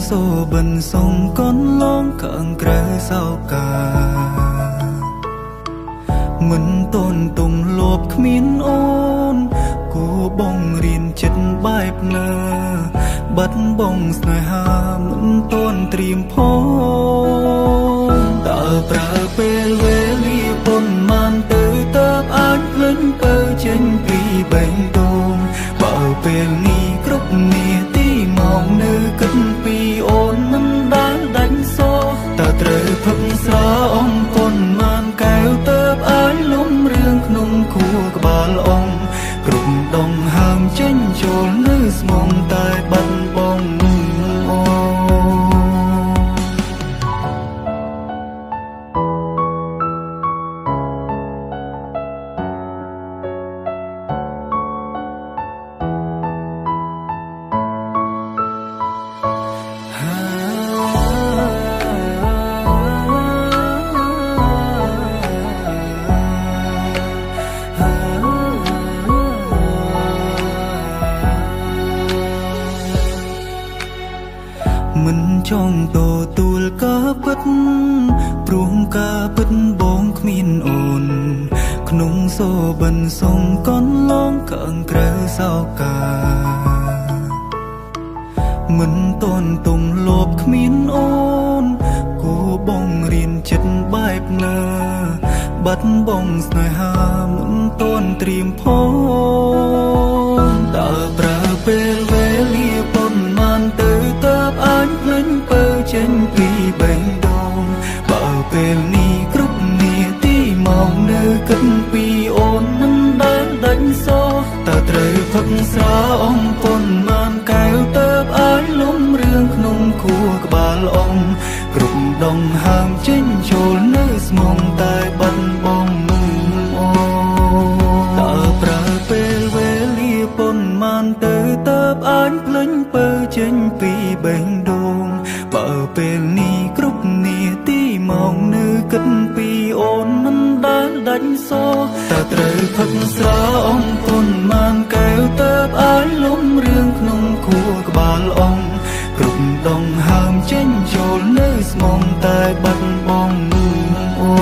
សូបិនសុំកនលងខាងក្រៅសោកាមិនតូនទុំលបគ្មានអូនគួបងរៀនចិត្តបែបណាបាត់បងស្នេហាមិនតូនត្រៀមផងតើប្រើពេលវេលាប៉ុន្មានទៅតើអាចភ្លេចទៅចេញពីបេះដូងបើពេលនេះគ្រប់នាទីមកនៅគិតពីអូនមិនដែលដាច់សោតើត្រូវផឹកស្រាអំប៉ុន្មានកែវទៅអាចលំរឿងក្នុងខួរក្បាលអងគ្រប់ដងហើមចេញចូលនៅស្មងតែបាត់បងអូមិនចង់ទទួលការពិតព្រោះការពិតបងគ្មានអូនក្នុងសូបិនសុំកនលងខាងក្រៅសោកាមិនតូនទុំលបគ្មានអូនគួបងរៀនចិត្តបែបណាបាត់បងស្នេហាមិនតូនត្រៀមផងតើប្រើពេលវេលាប៉ុន្មានទៅតើអាចភ្លេចពើចេញពីបេះដូងបើពេលនេះគ្រប់នាទីមកនៅគិតពីអូនមិនដែលដាច់សោតើត្រូវផឹកស្រាអំប៉ុន្មានកែវទៅអាចលំរឿងក្នុងខួរក្បាលអងគ្រប់ដងហើមចេញចូលនៅស្មងតែបាត់បងអូតើប្រើពេលវេលាប៉ុន្មានទៅតើអាចភ្លេចពើចេញពីបេះដូងបើពេលនេះគ្រប់នាទីមកនៅគិតពីអូនមិនដែលដាច់សោតើត្រូវផឹកស្រាអំប៉ុន្មានកែវទៅអាចលំរឿងក្នុងខួរក្បាលអងគ្រប់ដងហើមចេញចូលនៅស្មងតែបាត់បងអូ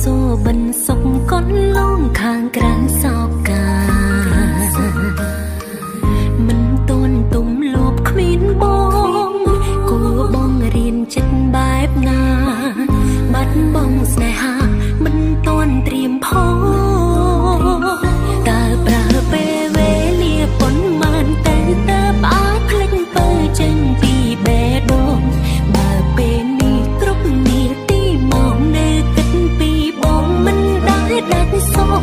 សូបិនសុខកនលងខាងក្រៅសោកា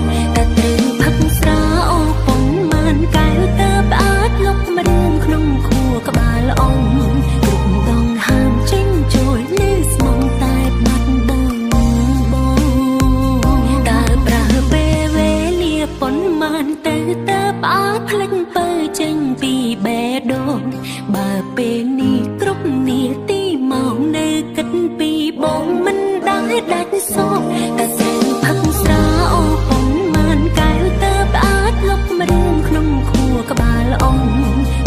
បតែត្រូវផឹកស្រាអូប៉ុនមានកែវទៅផ្អាតលុបរឿងក្នុងខួរក្បាលអងគ្រប់ដងហាមចេញចូលនៅស្មងតែបាត់បងបងតើប្រើពេលវេលាប៉ុនមានទៅតើផ្អាតផ្លិចពើចេញពីបេះដូងបើពេលនេះគ្រប់នាទីមកនៅគិតពីបងមិនដែរដាច់សោកតែត្រូវផឹកស្រាអូប៉ុនមានកែវទៅផ្អាតលុបរឿងក្នុងខួរក្បាលអង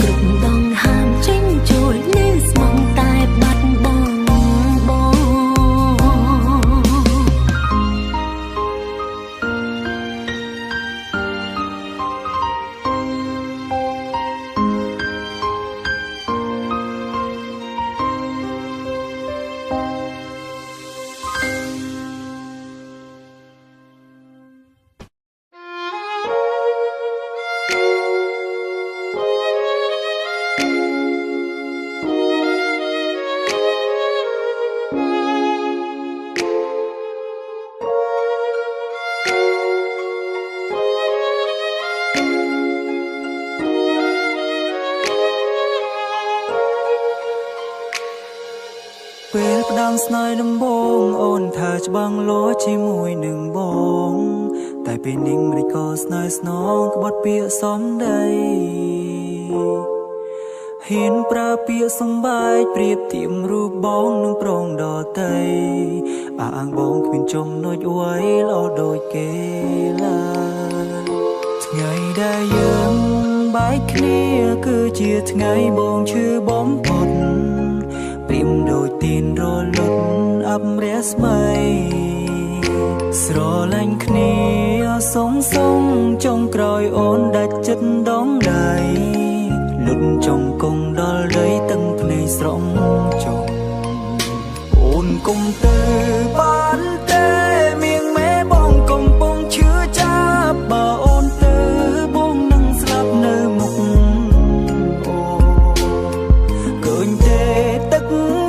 គ្រប់ដងហាមចេញចូលនៅស្មងតែបាត់បងបង ពេលផ្ដាំស្នេហ៍ដំបងអូនថាច្បាំងលោជាមួយនឹងបងតែពេលនេះមិនក៏ស្នេហ៍ស្នងក្បត់ពាក្យសំដីហ៊ានប្រើពាក្យសំបែកប្រៀបធៀបរូបបងនឹងប្រងដតីអាងបងគ្មានចំណុចអ្វីល្អដូចគេឡើយថ្ងៃដែលយើងបែកគ្នាគឺជាថ្ងៃបងឈឺបំផុតព្រៀមដូចទៀនរលត់អាប់រស្មីស្រឡាញ់គ្នាសងសងចុងក្រោយអូនដាច់ចិត្តដងដៃលុតចុងគង់ដល់ដីទាំងភ្នែកស្រងចុងអូនគុំទៅបានទេមៀងមេបងកំពុងឈឺចាប់បើអូនទៅបងនឹងស្លាប់នៅមុខអូឃើញទេទឹក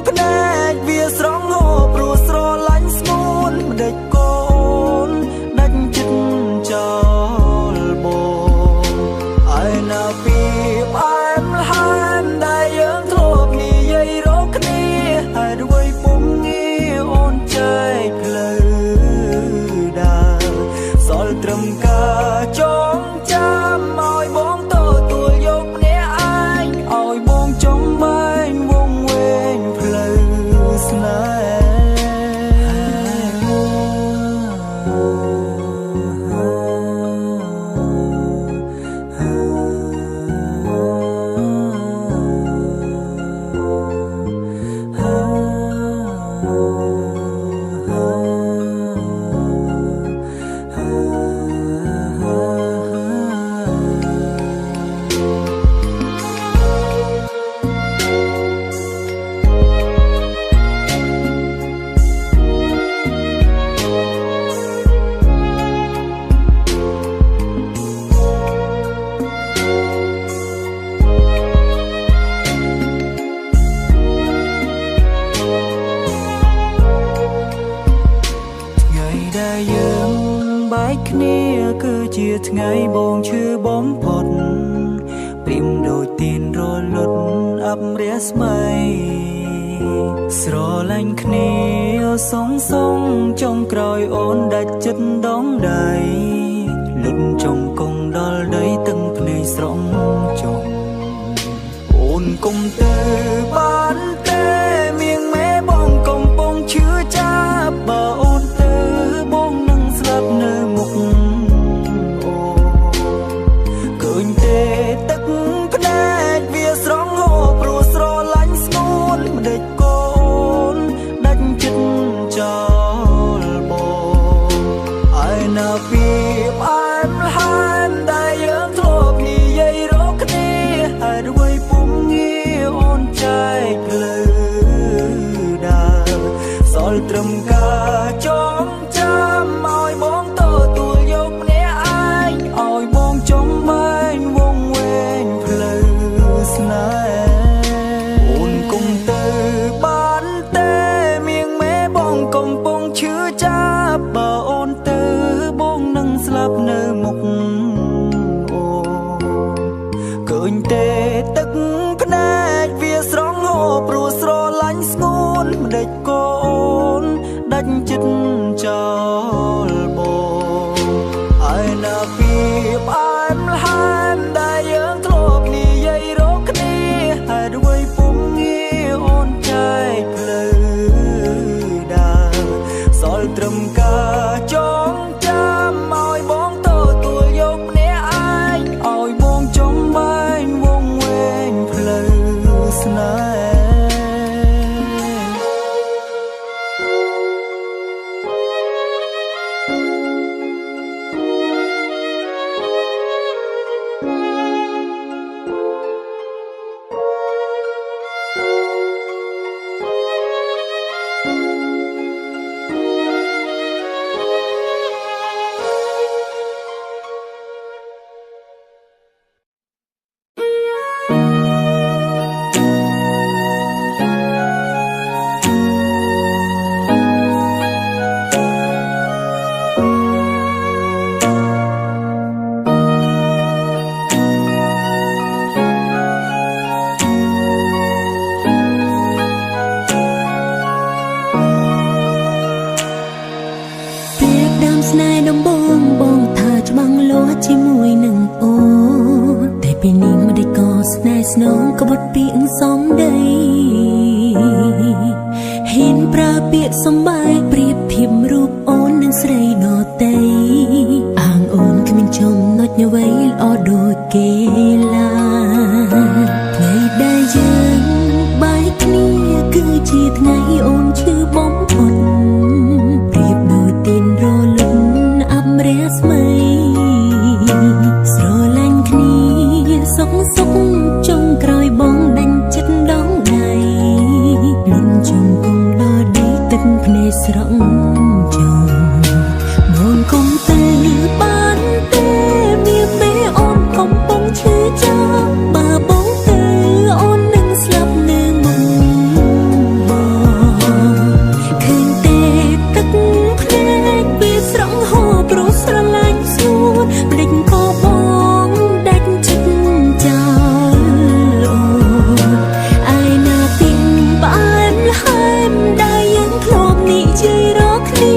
ភ្នែកវាស្រងហូរព្រោះស្រឡាញ់ស្ងួនមិនដេចកូនដាច់ចិត្តចោលបងឯណាពីផ្អែមល្ហែមដែលយើងធ្លាប់និយាយរកគ្នាហើយអ្វីពុំងារអូនចែកផ្លូវដើរសល់ត្រឹមការចងចាំឲ្យបងទទួលយកម្នាក់ឯងឲ្យបងចង់បែងវងវែងផ្លូវស្នេហ៍ ថ្ងៃដែលយើងបែកគ្នាគឺជាថ្ងៃបងឈឺបំផុតព្រៀមដូចទៀនរលត់អាប់រស្មីស្រឡាញ់គ្នាសងសងចុងក្រោយអូនដាច់ចិត្តដងដៃលុតចុងគង់ដល់ដីទាំងភ្នែកស្រងចុងអូនគុំទៅបានទេមៀងមេបងកំពុងឈឺចាប់បើអូនទៅបងនឹងស្លាប់នៅមុខអូឃើញទេទឹកភ្នែកវាស្រងហូរព្រោះស្រឡាញ់ស្ងួនមិនដេចកូនដាច់ចិត្តចោលបង ចោលបងឯណាពីផ្អែមល្ហែមដែលយើងធ្លាប់និយាយរកគ្នាហេតុអ្វីពុំងារអូនចែកផ្លូវដើរសល់ត្រឹមការចងចាំឲ្យបងទទួលយកម្នាក់ឯងឲ្យបងចង់បែងវងវែងផ្លូវស្នេហ៍ ស្នេហ៍ដំបងបងថាច្បាំងលាស់ជាមួយនឹងអូនតែពេលនេះមិនได้ក៏ស្នេហ៍ស្នងក្បត់ពីអឹងសំដីហ៊ានប្រើពាក្យសំបាយប្រៀបធៀបរូបអូននឹងស្រីដទៃអាងអូនគ្មានចំណុចអ្វីល្អដូចគេឡើយថ្ងៃដែលយើងបែកគ្នាគឺជាថ្ងៃអូនឈឺបំផុតប្រៀបដូចទៀនរលត់អាប់រះស្មៃស្រឡាញ់គ្នាសុខសុខចុងក្រោយបងដាញ់ចិត្តដងដៃលុនជង្គង់ដល់ដីទឹកភ្នែកស្រង់ចង់បងកុំទៅបានទេមានមេអូនកំពុងឈឺចាប់បើបងទៅអូននឹងស្លាប់នៅមុខបងឃើញទេទឹកភ្នែកវាស្រង់ហូរព្រោះស្រឡាញ់ស្ងួនភ្លេចក៏បងដាច់ចិត្តចោលអូនឯណាពីផ្អែមល្ហែមដែលយើងធ្លាប់និយាយរកគ្នា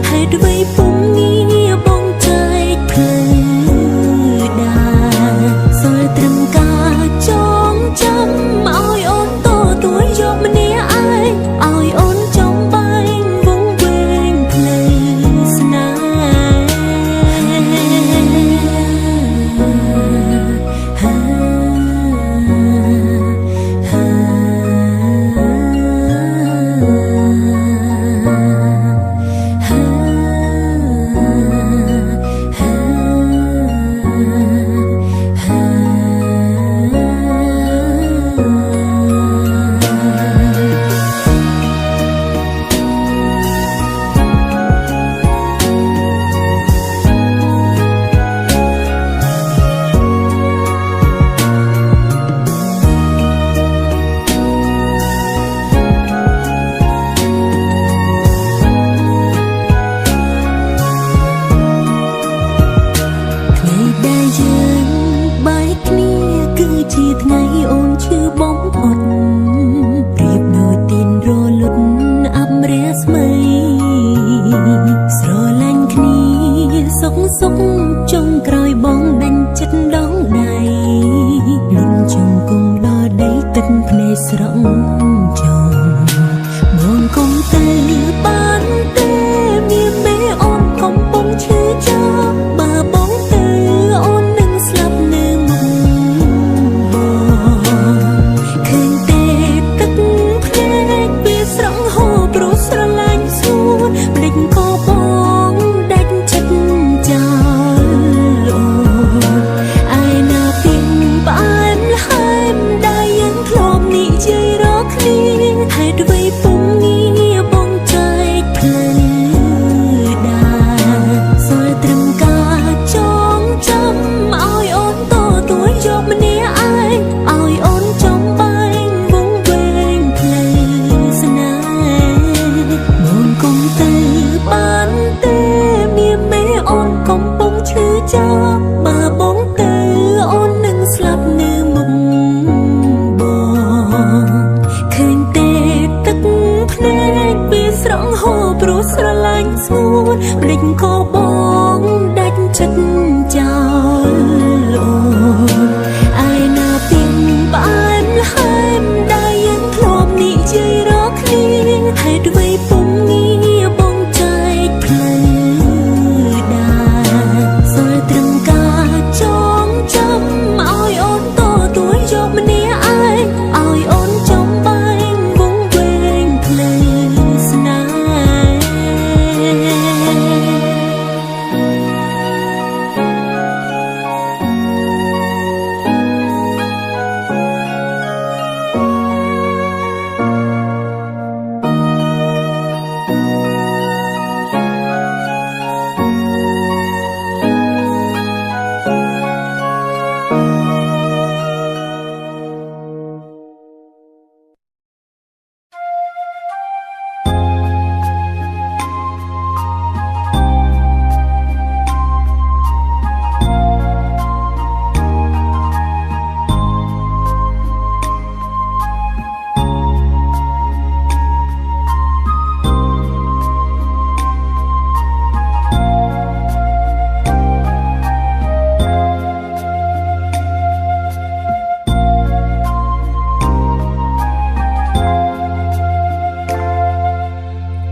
ហេតុអ្វីពុំងារបងចែកផ្លូវដើរសល់ត្រឹមការចងចាំឲ្យអូនទទួលយកម្នាក់ឯងឲ្យអូនចំបែងវងវែងផ្លូវស្នេហ៍ ថ្ងៃដែលយើងបែកគ្នាគឺជាថ្ងៃអូនឈឺបំផុតប្រៀបដូចទៀនរលត់អាប់រះស្មៃស្រឡាញ់គ្នាសុខសុខចុងក្រោយបងដាញ់ចិត្តដងដៃលុនជង្គង់ដល់ដីទឹកភ្នែកស្រង់ចង់បងកុំទៅបានទេមានមេអូនកំពុងឈឺចាប់បើបងទៅអូននឹងស្លាប់នៅមុខបងឃើញទេទឹកភ្នែកវាស្រង់ហូរព្រោះស្រឡាញ់ស្ងួនភ្លេចក៏បងដាច់ចិត្តចោលអូនឯណាពីផ្អែមល្ហែមដែលយើងធ្លាប់និយាយរកគ្នាហេតុអ្វីពុំងារបងចែកផ្លូវដើរសល់ត្រឹមការចងចាំឲ្យអូនទទួលយកម្នាក់ឯងឲ្យអូនចំបែងវងវែងផ្លូវស្នេហ៍បងកុំទៅបានទេមានមេអូនកំពុងឈឺចាប់បើបងទៅអូននឹងស្លាប់នៅមុខបងឃើញទេទឹកភ្នែកវាស្រង់ហូរព្រោះស្រឡាញ់ ស្ងួនម្ដេចក៏បងដាច់ចិត្តចោលអូនឯណាពីងផ្អែមល្ហែមដែលយើងធ្លាប់និយាយរកគ្នាហេតុអ្វីពុំងារបងចែកផ្លូវដើរសល់ត្រឹមការចងចាំឲ្យអូនទទួលយកម្នាក់ឯងឲ្យអូនចំបែងវងវែងផ្លូវស្នេហ៍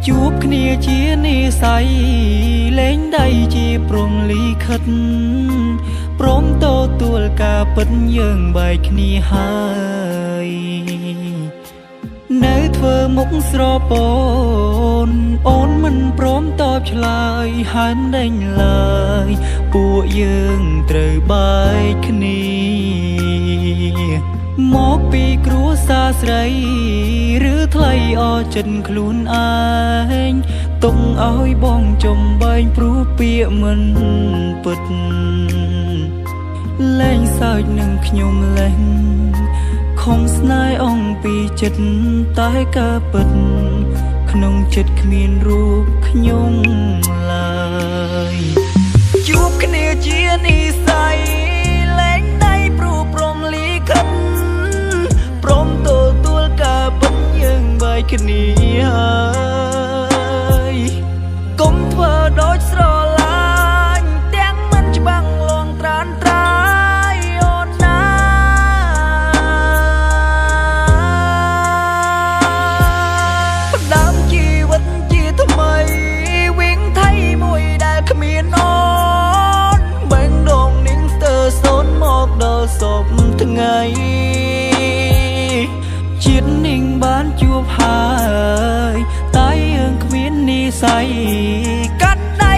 ជួបគ្នាជានិស័យលែងដៃជាព្រំលិខិតព្រមទទួលការពិតយើងបែកគ្នាហើយនៅធ្វើមុខស្រពោនអូនមិនព្រមតបឆ្លើយហានដេញឡើយពួកយើងត្រូវបែកគ្នាមកពីគ្រួសារស្រីឬថ្លៃអចិត្តខ្លួនឯងទុកឲ្យបងចំបែងព្រោះពាក្យមិនពិតលែងសើចនឹងខ្ញុំលែងខំស្នេហ៍អង្គពីចិត្តតែការពិតក្នុងចិត្តគ្មានរូបខ្ញុំឡើយជួបគ្នាជានិស័យលែងដៃព្រោះព្រមលិខិតព្រមទទួលការពិតយើងបែកគ្នាហើយកុំធ្វើដូចស្រឡាញ់ទាំងមិនច្បាំងលងត្រានត្រាយអូនណាផ្ដើមជីវិតជាថ្មីវិញថៃមួយដែលគ្មានអូនបែងដងនាងស្ទើរសូនមកដល់សពថ្ងៃជាតិនាងបានជួបហើយតែយើងគ្មាននិស័យកាត់ដៃ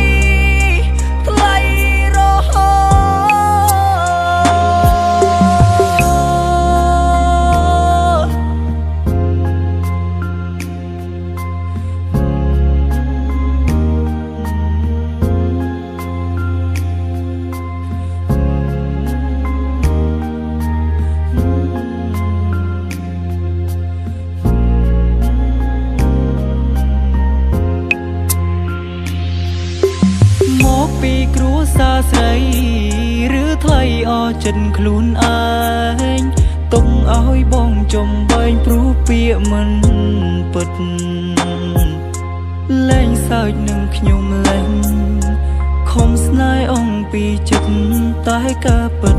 ថ្លៃរហូតមកពីគ្រួសារស្រីឬថ្លៃអចិត្តខ្លួនឯងទុកឲ្យបងចំបែងព្រោះពាក្យមិនពិតលែងសើចនឹងខ្ញុំលែងខំស្នេហ៍អង្គពីចិត្តតែការពិត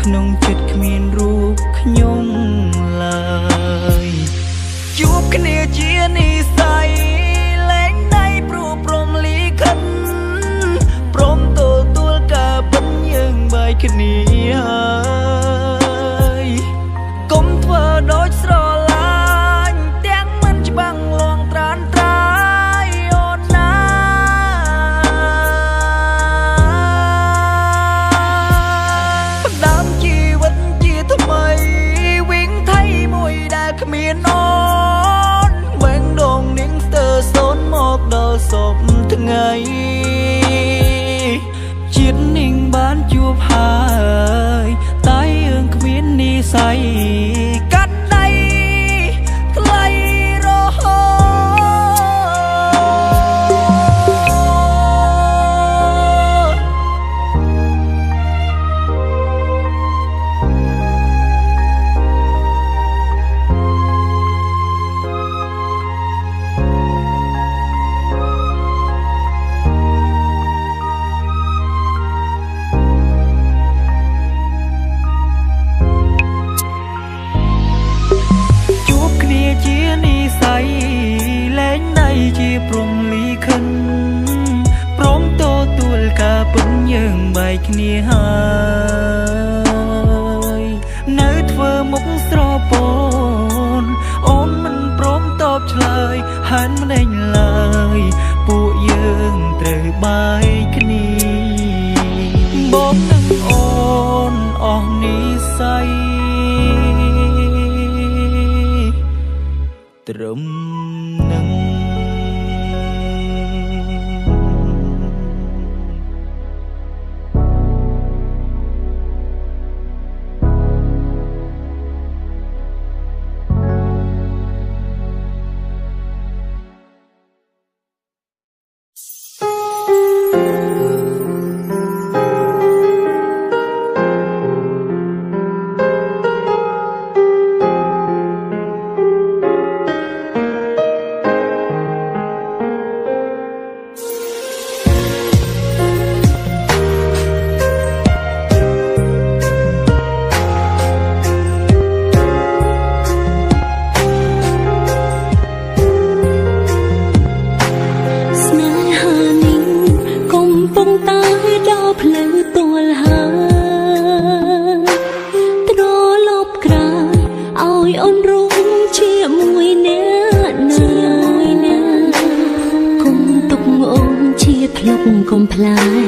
ក្នុងចិត្តគ្មានរូបខ្ញុំឡើយជួបគ្នាជានិស័យលែងដៃព្រោះព្រមលិខិតព្រមទទួលការពិតយើងបែកគ្នាហើយកុំធ្វើដូចស្រឡាញ់ទាំងមិនច្បាំងលងត្រានត្រាយអូនណាផ្ដើមជីវិតជាថ្មីវិញថៃមួយដែលគ្មានអូនបែងដងនាងស្ទើរសូនមកដល់សពថ្ងៃជាតិនាងបានជួបហើ គ្នាហើយនៅធ្វើមុខស្រពោនអូនមិនព្រមតបឆ្លើយហានម្ដេចឡើយពួកយើងត្រូវបែកគ្នាបងនឹងអូនអស់និស័យត្រឹមនឹង កុំផ្លា